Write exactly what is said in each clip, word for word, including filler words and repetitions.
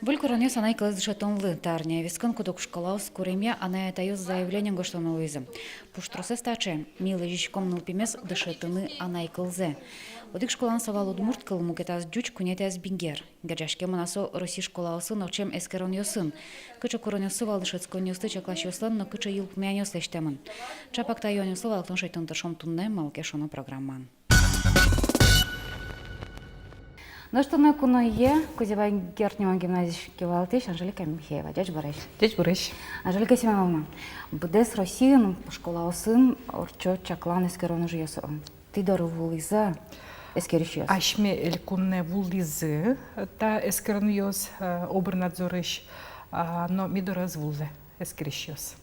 Выль куронъёс анай кылэз дышетонлы. Та арня вискын куд-ог школаос куремъя анай-атайёс заявление гожтоно луизы. Пуштросэз таӵе: ми лэзиськом нылпимес дышетыны анай кылзэ. Одӥг школаын со вал удмурт кыл, мукетаз ӟуч, куинетӥяз бигер. Герӟаськемын-а со Россиысь школаосын ортчем эскеронъёсын? Кыӵе куронъёссы вал дышетсконниосты чакласьёслэн но кыӵе йылпумъянъёс лэсьтэмын? Чапак та юанъёслы валэктон шедьтыны тыршом туннэ «Малы ке шуоно» программаын. Нош туннэ куное Кузебай Герд нимо гимназиысь кивалтӥсь Анжелика Михеева. Ӟечбуресь. Ӟечбуресь. Анжелика Семёновна, быдэс Россиын школаосын ортчо чаклан эскерон ужъёс. Тӥ доры вуылӥзы-а эскерисьёс? Асьме элькунэ вуылӥзы та эскеронъёс, э, обрнадзорысь, а, но ми доры ӧз вуылэ эскерисьёс.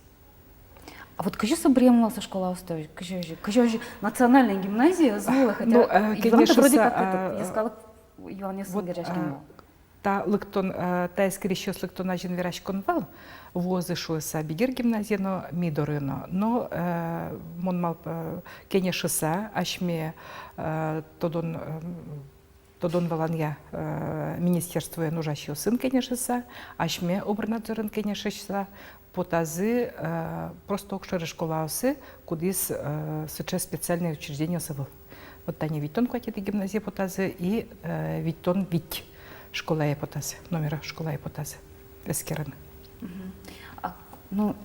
А вот кызьы со быръем вал со школаосты, кызьы, кызьы, кызьы национальной гимназия ӧз вуылэ, хотя... Ну, э, юан-то вроде как этот, э, йӧскалык юанъёсын герӟаськем вал. Та лыктон, э, та эскерисьёс лыктон азьын вераськон вал, вуозы шуыса бигер гимназие но, ми доры но. Но, э, мон мал-, э, кенешыса асьме, э, тодон, э, тодон-валанъя, э, министерствоен ужасьёсын кенешыса, асьме обрнадзорен кенешыса, потазы, э, просто огшоры школаосы, кудӥз, э, сыӵе специальной учреждениос ӧвӧл. Вот тани витьтон куатетӥ гимназие потазы и, э, витьтон вить школае потазы, номеро школае потазы эскерыны. Мгм. А, ну,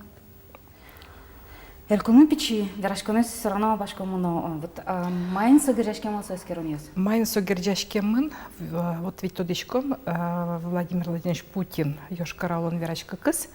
элькунмы пичи, вераськонэз всё равно малпаськом но, э, вот, а, маин со герӟаськем вал со эскеронъёс? Маин со герӟаськемын, в-, вот ведь тодӥськом, э, Владимир Владимирович Путин Йошкар-Олын вераськыкыз,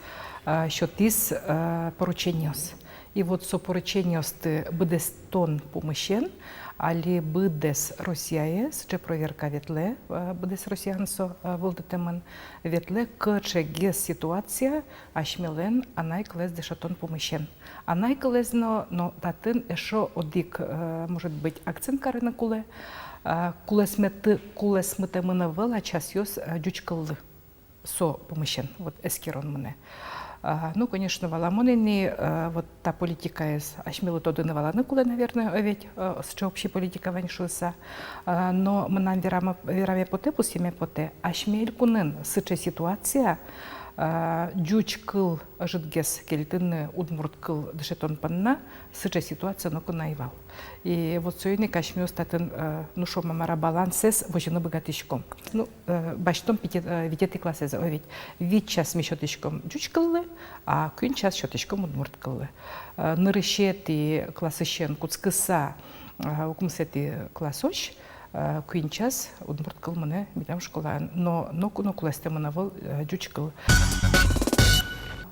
э, сётӥз, э, поручениос. И вот со поручениосты быдэстон пумысен али быдэс Россияе, сыӵе проверка ветлэ, э, быдэс Россиын со, э, выльдытэмын, ветлэ, кыӵегес ситуация асьмелэн анай кылэз дышетон пумысен. Анай кылэз но, но татын эшшо одӥг, э, может быть, акцент карыны кулэ, э, кулэсмыты-, кулэсмытэмын ӧвӧл-а часъёс, э, ӟуч кыллы. Со пумысен вот эскерон мынэ. А, ну, конечно, валамон ини, э, вот та политикаез асьмелы тодыны-валаны кулэ, наверное, о ведь, э, сыӵе общий политика вань шуыса. А, но мынам вераме, вераме потэ, пусйеме потэ, асьме элькунын сыӵе ситуация, э, ӟуч кыл ӧжытгес кельтыны удмурт кыл дышетон понна, сыӵе ситуация ноку но ӧй вал. И вот соин ик асьмеос татын, э, ну, шуом-а мар-а, балансэз возьыны быгатӥськом. Ну, э, басьтом пите-, э, витетӥ классэз, о ведь, вить час ми сётӥськом ӟуч кыллы, а куинь час сётӥськом удмурт кыллы. Э, нырысетӥ классысен кутскыса, э, укмысэтӥ классозь, э, куинь час удмурт кыл мынэ милям школаын. Но, но ку-, но кулэстэмын ӧвӧл, э, ӟуч кыл.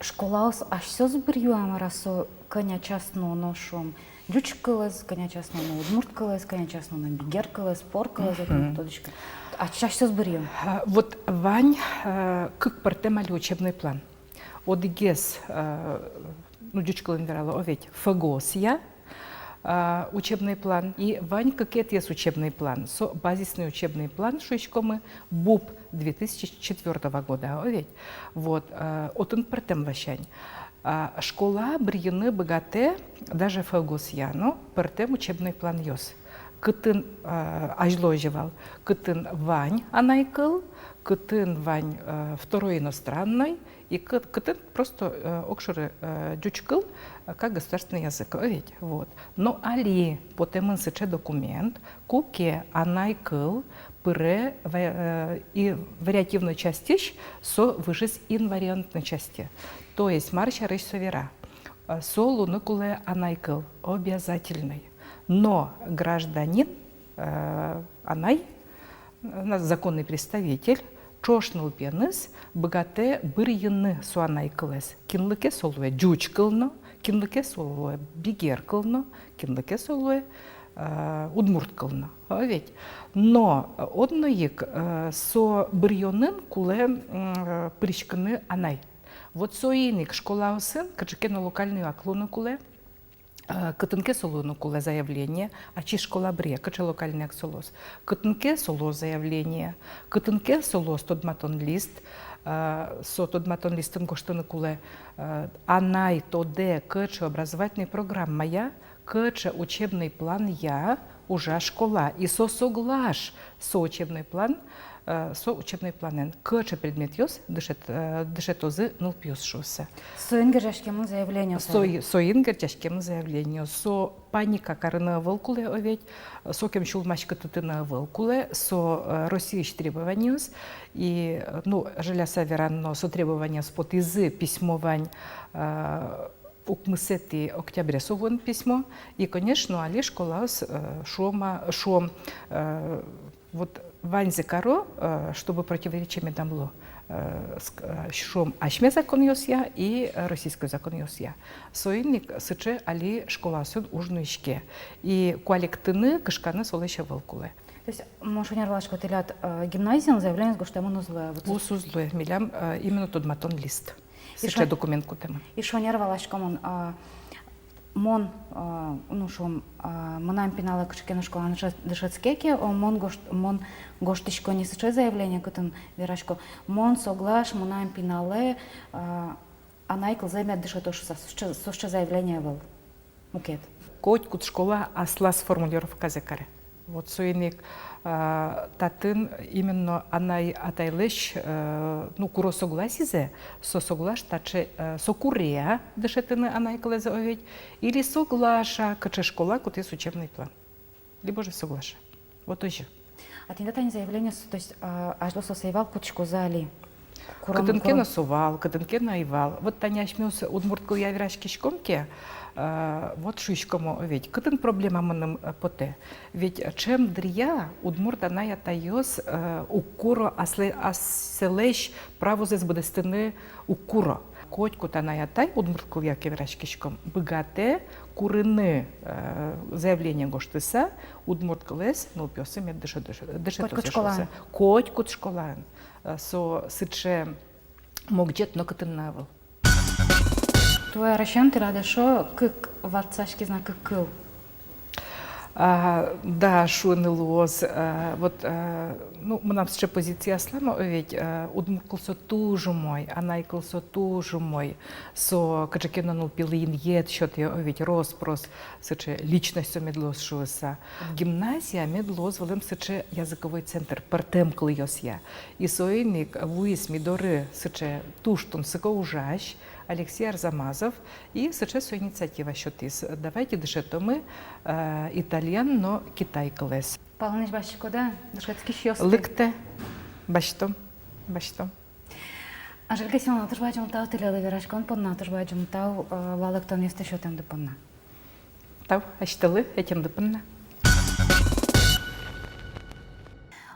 Школаос асьсэос быръё-а мар-а со кӧня час нуоно, шуом, ӟуч кылэз, кӧня час нуоно удмурт кылэз, кӧня час нуоно бигер кылэз, пор кылэз, вот, мгм, тодӥсько. Ас-, асьсэос быръё. А, вот вань, э, кык пӧртэм али учебный план. Одӥгез, э, ну, ӟуч кылын верало, о ведь, ФГОСъя, э, учебный план. И вань кыкетӥез учебный план. Со базисный учебный план, шуиськомы, БУП две тысячи четвёртого года, о ведь. Вот, э, отын пӧртэм ласянь. А, школа быръыны быгатэ даже ФГОСъя но пӧртэм учебный планъёс. Кытын, э, азьло озьы вал, кытын вань анай кыл, кытын вань, э, второй иностранной, и кы-, кытын просто, э, огшоры, э, ӟуч кыл, э, как государственный язык, о ведь, вот. Но али потэмын сыӵе документ, куке анай кыл пыре ва-, э, и вариативной частьысь со выжиз инвариантной частье. То есть мар сярысь со вера? Э, со луыны кулэ анай кыл, обязательной. Но гражданин, э, анай, э, законный представитель, ӵош нылпиеныз быгатэ быръыны со анай кылэз. Кинлы ке со луэ ӟуч кыл но, кинлы ке со луэ бигер кыл но, кинлы ке со луэ, э, удмурт кыл но. О ведь. Но, э, одно ик, э, со быръёнын кулэ, м, э, пыриськыны анай. Вот соин ик школаосын кыӵе ке но локальный акт луыны кулэ, э, кытын ке со луыны кулэ заявление, ачиз школа быръе, кыӵе локальный акт со луоз. Кытын ке со луоз заявление, кытын ке со луоз тодматон лист, э, со тодматон листын гожтыны кулэ, э, анай тодэ, кыӵе образовательной программая, кыӵе учебный планъя Ужа школа, и со соглаш со учебной план, э, со учебной планэн, кыӵе предметъёс дышет-, э, дышетозы нылпиос шуыса. Соин герӟаськемын заявлениос. Сой-, соин герӟаськемын заявлениос. Со паника карыны ӧвӧл кулэ, о ведь, сокем сюлмаськытытыны ӧвӧл кулэ, со, э, Россиысь требованиос, и, э, ну, жаляса верано, со требованиос потӥзы письмо вань, э, укмысэтӥ октябре со вуын письмо. И, конечно, али школаос, э, шуом-а, шуом, э, вот ваньзэ каро, э, чтобы противоречие медам луо, э, ск-, э, шуом, асьме законъёсъя и, э, российской законъёсъя. Соин ик сыӵе али школаосын уж нуиське. И куалектыны, кышканы солэсь ӧвӧл кулэ. То есть, мон шонер валасько, тӥляд, э, гимназиын заявлениос гожтэмын уз луэ, вот. Уз, уз луэ, милям, э, именно тодматон лист. И сыӵе шо-, документ кутэмын. И шонер валасько мон, а, мон, а, ну, шуом, а, мынам пиналэ кыӵе ке но школаын дыше-, дышетске ке, о, мон гожт-, мон гожтӥсько не сыӵе заявление, кытын верасько: мон соглаш мынам пиналэ, а, анай кылзэ мед дышетоз шуыса, сыӵе, сыӵе заявление ӧвӧл. Мукет. Котькуд школа аслаз формулировказэ каре. Вот соин ик, а, татын именно анай-атайлэсь, э, ну, куро согласизэ, со соглаш таӵе, э, со куре-а дышетыны анай кылэзэ, о ведь, или соглаш-а, кыӵе школа кутӥз учебный план, либо же соглаш-а. Вот озьы. А тӥни тани заявлениос, то есть, а, азьло соос ӧй вал, кутӥськозы али? Курам, кытын ке но курам со вал, кытын ке но ӧй вал. Вот тани асьмеос удмурт кылъя вераськиськом ке, э, вот шуиськом, о ведь, кытын проблема мыным, э, потэ. Ведь ӵем дыръя удмурт анай-атайёс, э, уг куро аслэ-, асьсэлэсь правозэс быдэстыны, уг куро. Котькуд анай-атай, удмурт кылъя ке вераськиськом, быгатэ курыны, э, заявление гожтыса, удмурт кылэз нылпиосы мед дыше-, дыше-, дышетозы шуыса. Котькуд школаын. Котькуд школаын. Э, со сыӵе могӟет нокытын но ӧвӧл. Туэ арысен тӥляд эшшо кык ватсаськиз на, кык кыл. А, да, шуыны луоз, а, вот, а, ну, мынам сыӵе позиция аслам, о ведь, а, удмурт кыл со туж умой, анай кыл со туж умой, со кыӵе ке но нылпилы инъет сётэ, о ведь, рос-прос сыӵе личность со мед луоз шуыса. Гимназия мед луоз вылэм сыӵе языковой центр пӧртэм кылъёсъя. И соин ик вуиз ми доры сыӵе туж тунсыко ужась Алексей Арзамазов, и сыӵе со инициатива сётӥз: давайте дышетомы, э, итальян но китай кылэз. Палэнысь басьтӥськоды-а дышетскисьёсты? Лыктэ, басьтом, басьтом. Анжелика Семёновна, туж бадӟым тау тӥледлы вераськон понна, туж бадӟым тау, э, валэктонъёсты сётэмды понна. Тау асьтэлы ӧтемды понна.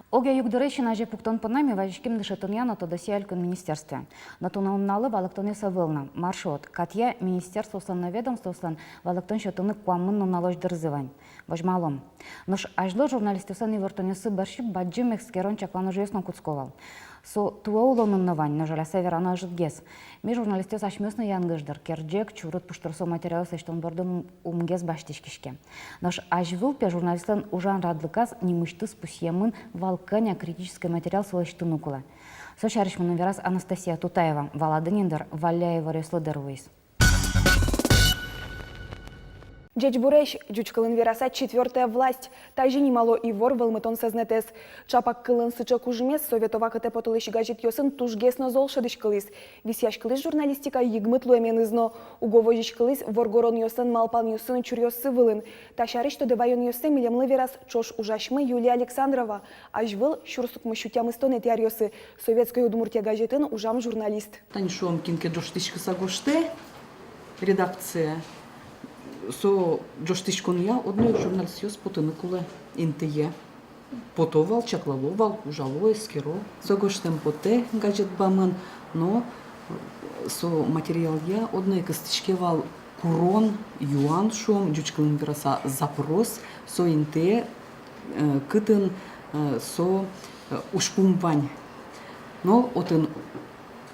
Огъя югдурез син азе пуктон понна ми вазиським дышетонъя но тодосъя элькун министерстве. Но туннэ нуналлы валэктонъёс ӧвӧл на. Мар шуод, катъя министерствоослэн но ведомствоослэн валэктон сётыны куамын нуналозь дырзы вань. Возьмалом. Нош азьло журналистъёслэн ивортонъёссы бӧрсьы бадӟым эскерон-чаклан ужъёс но кутско вал. Со туэ улонын но вань, но, жаляса верано, ӧжытгес. Ми, журналистъёс, асьмеос но янгыш, дыр, керӟег, чурыт, пуштросо материалъёс лэсьтон бордын ум-, умгес басьтӥськиське. Нош азьвыл, пе, журналистлэн ужан радлыказ нимысьтыз пусъемын, вал кӧня критической материал со лэсьтыны кулэ. Со сярысь мыным вераз Анастасия Тутаева, валады ни, дыр, Валляй иворъёслы дыр вуиз. Ӟечбуресь! Ӟуч кылын вераса, четвёртая власть. Тазьы нимало ивор вӧлмытон сӧзнэтэз. Чапак кылын сыӵе кужымез совето вакытэ потылӥсь газетъёсын тужгес но зол шӧдӥськылӥз. Висъяськылӥз журналистика йыгмыт луэменыз но. Уго возиськылӥз воргоронъёслэн малпанъёссы но чуръёссы вылын. Та сярысь тодэ ваёнъёссэ милемлы вераз ӵош ужасьмы Юлия Александрова, азьвыл, сюрс укмыссю тямыстонэтӥ аръёсы, «Советской Удмуртия» газетын ужам журналист. Тани, шуом, кин ке ӝожтӥськыса гожтэ редакцие, со ӝожтӥськонъя одно ик журналистъёс потыны кулэ интые. Пото вал, чаклало вал, ужало, эскеро. Со гожтэм потэ газет бамын, но со материалъя одно ик ыстӥське вал курон, юан, шуом, ӟуч кылын вераса, запрос, со интые, э, кытын, э, со, э, ужпум вань. Но отын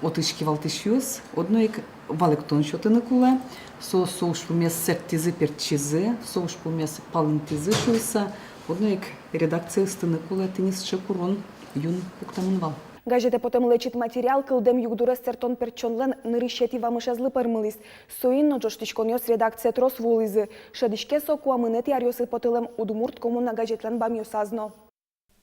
отысь кивалтӥсьёс одно ик валэктон сётыны кулэ, со, со ужпумез сэрттӥзы-пертчизы, со ужпумез палэнтӥзы шуыса, одно ик редакцие ыстыны кулэ. Тӥни сыӵе курон, юн пуктэмын вал. Газетэ потэм лэчыт материал кылдэм югдурез сэртон-пертчонлэн нырысетӥ вамышезлы пӧрмылӥз. Соин но ӝожтӥськонъёс редакцие трос вуылӥзы. Шӧдӥське со куамынэтӥ аръёсы потылэм «Удмурт коммуна» газетлэн бамъёсаз но.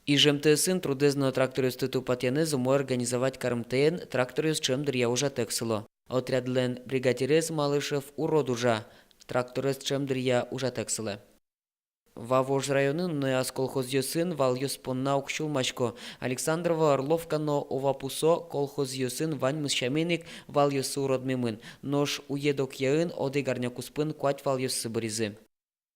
Иж МТС-ын трудэз но тракторъёсты тупатъянэз умой организовать карымтэен тракторъёс ӵем дыръя ужатэк сыло. Отрядлэн бригадирез Малышев урод ужа, тракторез ӵем дыръя ужатэк сылэ. Вавож районын но ас колхозъёсын валъёс понна уг сюлмасько. Александрово, Орловка но Овапусо колхозъёсын ваньмыз сямен ик валъёссы уродмемын. Нош Уедокъяын одӥг арня куспын куать валъёссы быризы.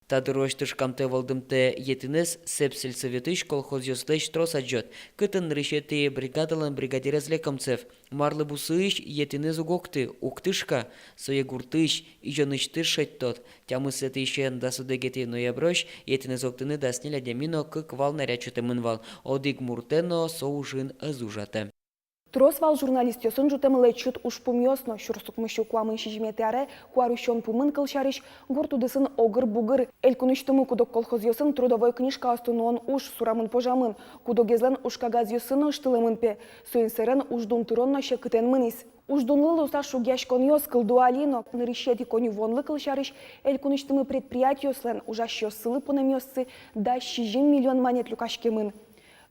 Та дырозь тышкамтэ вӧлдымтэ етӥнэз Сэп сельсоветысь колхозъёслэсь трос адӟод. Кытын нырысетӥ бригадалэн бригадирез Лекомцев? Марлы бусыысь етӥнэз уг окты, уг тышка, сое гуртысь, изёнысьтыз шедьтод. Тямысэтӥысен дас одӥгетӥ нояброзь етӥнэз октыны дас ньыль адями но кык вал наряд сётэмын вал. Одӥг муртэ но со ужын ӧз ужатэ. Трос вал журналистъёсын ӝутэм лэчыт ужпумъёс но. Сюрс укмыссю куамын сизьыметӥ аре куарусён пумын, кылсярысь, гурт удысын огыр-бугыр. Элькунысьтымы куд-ог колхозъёсын трудовой книжкаосты нуон уж сурамын-пожамын. Куд-огезлэн ужкагазъёссы но ыштылэмын, пе. Соин сэрен уждун тырон но секытэн мынӥз. Уждунлы луыса шугъяськонъёс кылдо али но. Нырысетӥ коньывуонлы, кылсярысь, элькунысьтымы предприятиослэн ужасьёссылы пунэмъёссы дас сизьым миллион манет люкаськемын.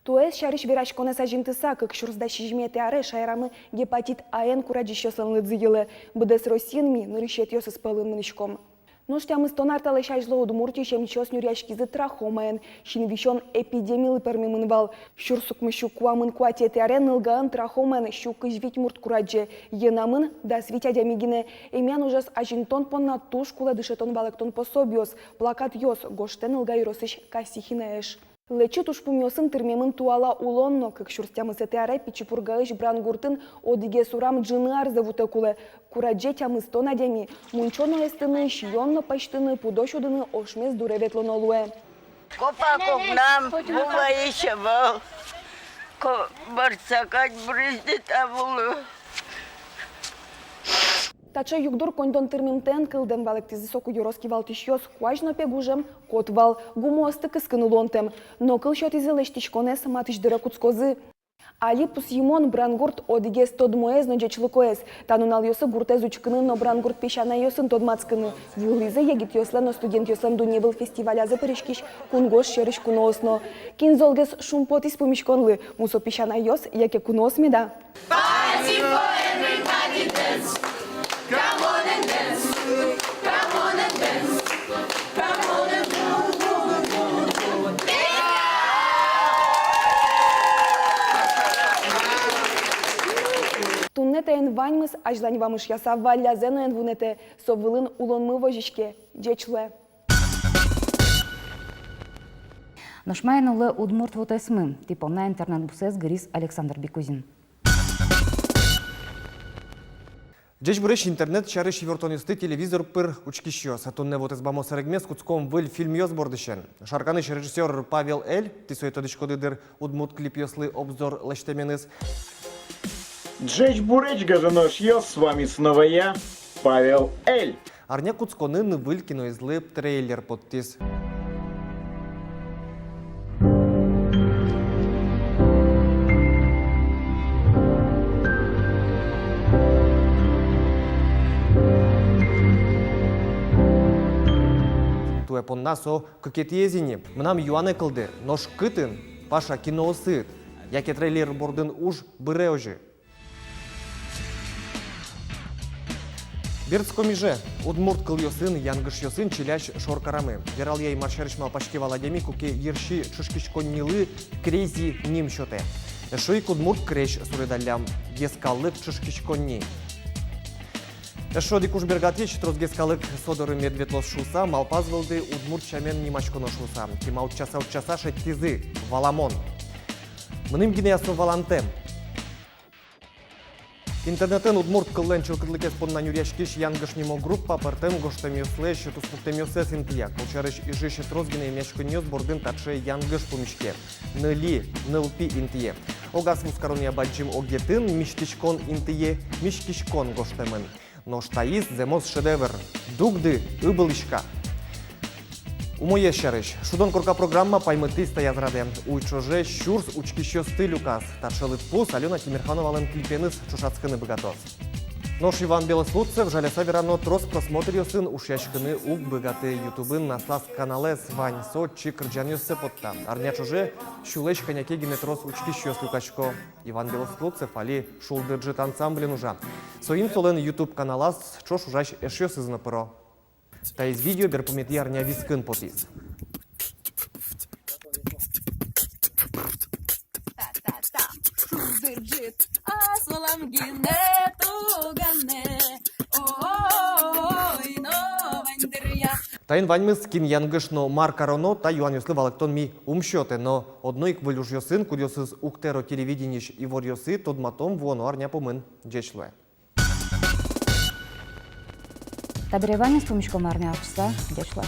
Туэ сярысь вераськонэз азинтыса, кык сюрс дас сизьыметӥ аре шаерамы гепатит А-ен курадӟисьёслэн лыдзы йылэ. Быдэс Россиын ми нырысетӥосыз пӧлын мынӥськом. Нош тямыстон ар талэсь азьло Удмуртиысь эмчиос нюръяськизы трахомаен. Синвисён эпидемилы пӧрмемын вал. Сюрс укмыссю куамын куатетӥ аре Нылгаын трахомаен сю кызь вить мурт курадӟе. Йӧнамын дас вить адями гинэ. Эмъян ужез азинтон понна туж кулэ дышетон-валэктон пособиос, плакатъёс, гожтэ Нылга ёросысь Касихина эш. Лэчыт ужпумъёсын тырмемын туала улон но. Кык сюрс тямысэтӥ аре Пичи Пургаысь Брангуртын одӥгез урам ӝыны арзэ вутэк улэ. Курадӟе тямыстон адями. Мунчо но эстыны, сиён но пӧзьтыны, пудо сюдыны ошмес дуре ветлоно луэ. Копак огнам, ву ваись ӧвӧл. Ко-, бӧрдыса кадь быризы та вулы. Таӵе югдур коньдон тырмемтэен кылдэм валэктӥзы соку ёрос кивалтӥсьёс. Куазь но, пе, гужем кот вал, гумыосты кыскыны луонтэм. Но кыл сётӥзы, лэсьтӥськонэз матысь дыре кутскозы. Али пусйымон Брангурт одӥгез тодмоез но ӟечлыкоез. Та нуналъёсы гуртэз учкыны но Брангурт песянайёсын тодматскыны вуылӥзы егитъёслэн но студентъёслэн дунневыл фестивалязы пыриськись кунгож сьӧрысь куноос но. Кин золгес шумпотӥз пумиськонлы, мусо песянайёс яке куноос меда? Party for everybody, dance. Come on and dance. Come on and dance. Come on and move, move, move, move. Туннэ таин ваньмыз. Азьлань вамышъяса, валлязэ но эн вунэтэ. Со вылын улонмы возиське. Ӟеч луэ. Нош маин улэ удмурт вотэсмы? Тӥ понна интернет бусыез гыриз Александр Бикузин. Ӟечбуресь, интернет сярысь ивортонъёсты телевизор пыр учкисьёс. Туннэ вотэс бамос сэрегмес кутском выль фильмъёс бордысен. Шарканысь режиссёр Павел Эль, тӥ сое тодӥськоды дыр удмурт клипъёслы обзор лэсьтэменыз. Ӟечбуресь, гажано эшъёс, с вами снова я, Павел Эль. Арня кутсконын выль киноезлы трейлер поттӥз. Туэ понна со кыкетӥез ини. Мынам юанэ кылды: нош кытын, Паша, киноосыд? Яке трейлер бордын уж быре озьы? Берытском иже. Удмурт кылъёсын, янгышъёсын чилясь шоркарамы. Вералъяй, мар сярысь малпаське вал адями, куке йырси чышкиськоннилы Крези ним сётэ. Эшшо ик удмурт крезь суредаллям — Йӧскалык чышкиськонни. Эшшо одӥг уж бергатӥсь: тросгес калык со доры мед ветлоз шуыса, малпаз вылды удмурт сямен нимаськоно шуыса. Кема утчаса-утчаса шедьтӥзы: «Валамон». Мыным гинэ-а со валантэм? Интернетын удмурт кыллэн чылкытлыкез понна нюръяськись «Янгыш» нимо группа пӧртэм гожтэмъёслэсь туспуктэмъёссэс интыя. Кылсярысь, Ижысь трос гинэ эмъяськонъёс бордын таӵе янгыш пумиське: нылӥ, нылпи интые. Огаз вузкаронъя бадӟым огетын мисьтӥськон интые миськиськон гожтэмын. Нош таиз зэмос шедевр. Дугды, ыбылӥськы. Умоесь сярысь. «Шудон корка» программа паймытӥз таяз радэ. Уй ӵоже сюрс учкисьёсты люказ. Таӵе лыдпус Алёна Тимерхановалэн клипеныз ӵошатскыны быгатоз. Нош Иван Белослудцев, жаляса верано, трос просмотръёсын ушъяськыны уг быгаты. Ютубын аслаз каналэз вань, со отчы кырӟанъёссэ потта. Арня ӵоже сюлэсь кӧня ке гинэ трос учкисьёс люкасько. Иван Белослудцев али «Шулдыр ӝыт» ансамблен ужа. Соин солэн ютуб каналаз ӵош ужась эшъёсыз но пыро. Таиз видео берпуметӥ арня вискын потӥз. Та-та-та, шулдыр ӝыт, асвалам гинэ туганэ. Ой, но вань дыръя. Таин ваньмыз кин янгыш но мар кароно, та юанъёслы валэктон ми ум сётэ, но одно ик выль ужъёсын, кудъёсыз уг тэро телевидениысь иворъёсы, тодматом вуоно арня пумын. Ӟеч луэ. Табере ваньмыз, пумиськом арня ортчыса. Ӟеч луэ.